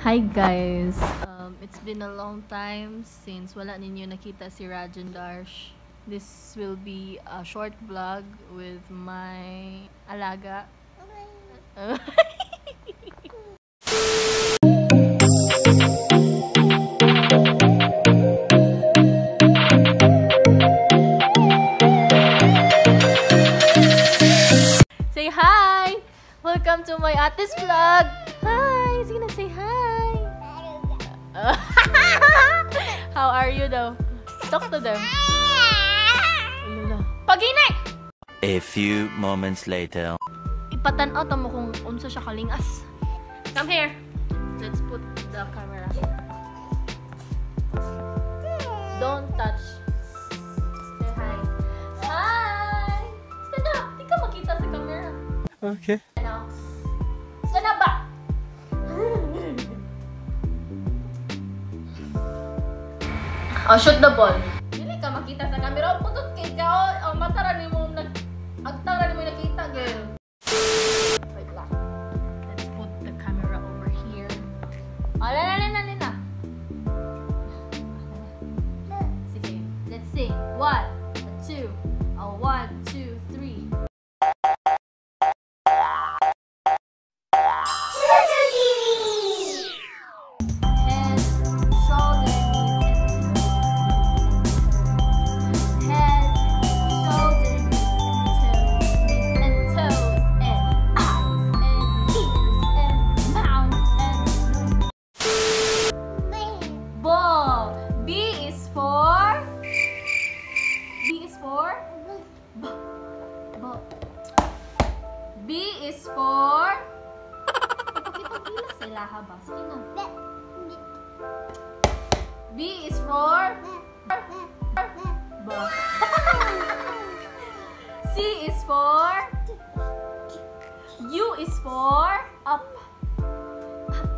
Hi guys! It's been a long time since wala ninyo nakita si Rajan Darsh. This will be a short vlog with my alaga. Say hi! Welcome to my ate's vlog! Hi! Sige na, say hi! How are you though? Talk to them. Paginay! A few moments later. Ipatan-aw ta mo kung unsa siya kalingas. Come here. Let's put the camera. Don't touch. Say hi. Hi! Stand up! Di ka makita sa camera. Okay. Ano? Stand up ba? Oh, shoot the ball. Dili ka makita sa camera. Putot kay ka. Oh, mata ra nimo agtang ra nimo nakita, girl. Wait lang. Let's put the camera over here. Oh, la la la la la. Sige. Let's sing. 1, 2, 1, 2, 3. Head, shoulder, knees, and toes, and eyes, and ears, and mouth, and nose. Ball. B is for. B is for. B. B. B is for. Ipakita sa ilaha ba? Sige na. B is for. B. C is for. U is for. Up.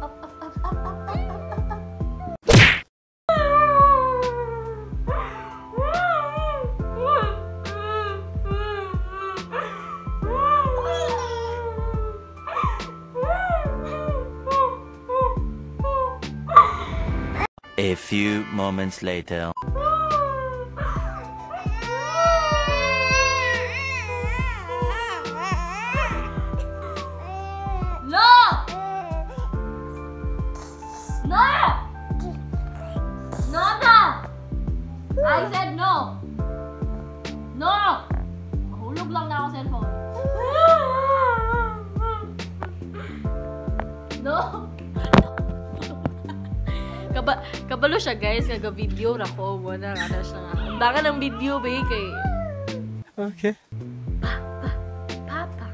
Up, up, up, up, up, up, up, up, up. A few moments later. No! No! No, no! I said no! No! Mahulog lang na ako cellphone. No! Kabalo siya guys, nga video ra ko wala na siya nga. Undangan ng video ba kay. Okay. Pa pa papa.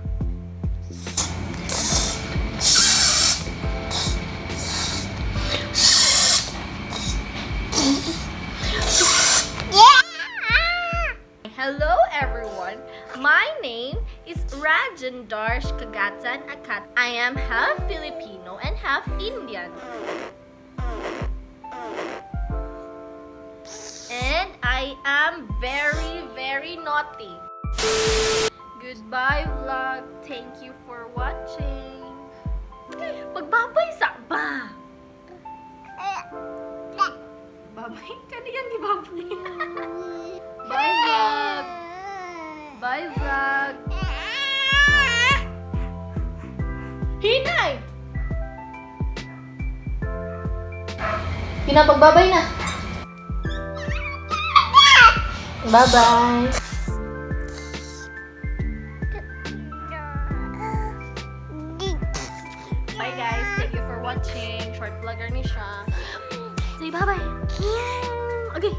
Hello everyone. My name is Rajan Darsh Kagatan Akat. I am half Filipino and half Indian. And I am very, very naughty. Goodbye, vlog. Thank you for watching. Magbabay sa ba? Babay? Kaniyang gibabay. Bye, vlog. Bye, vlog. Hinay! Pinapagbabay na. Bye-bye. Bye guys. Thank you for watching. Short vlogger ni siya. Say bye-bye. Okay.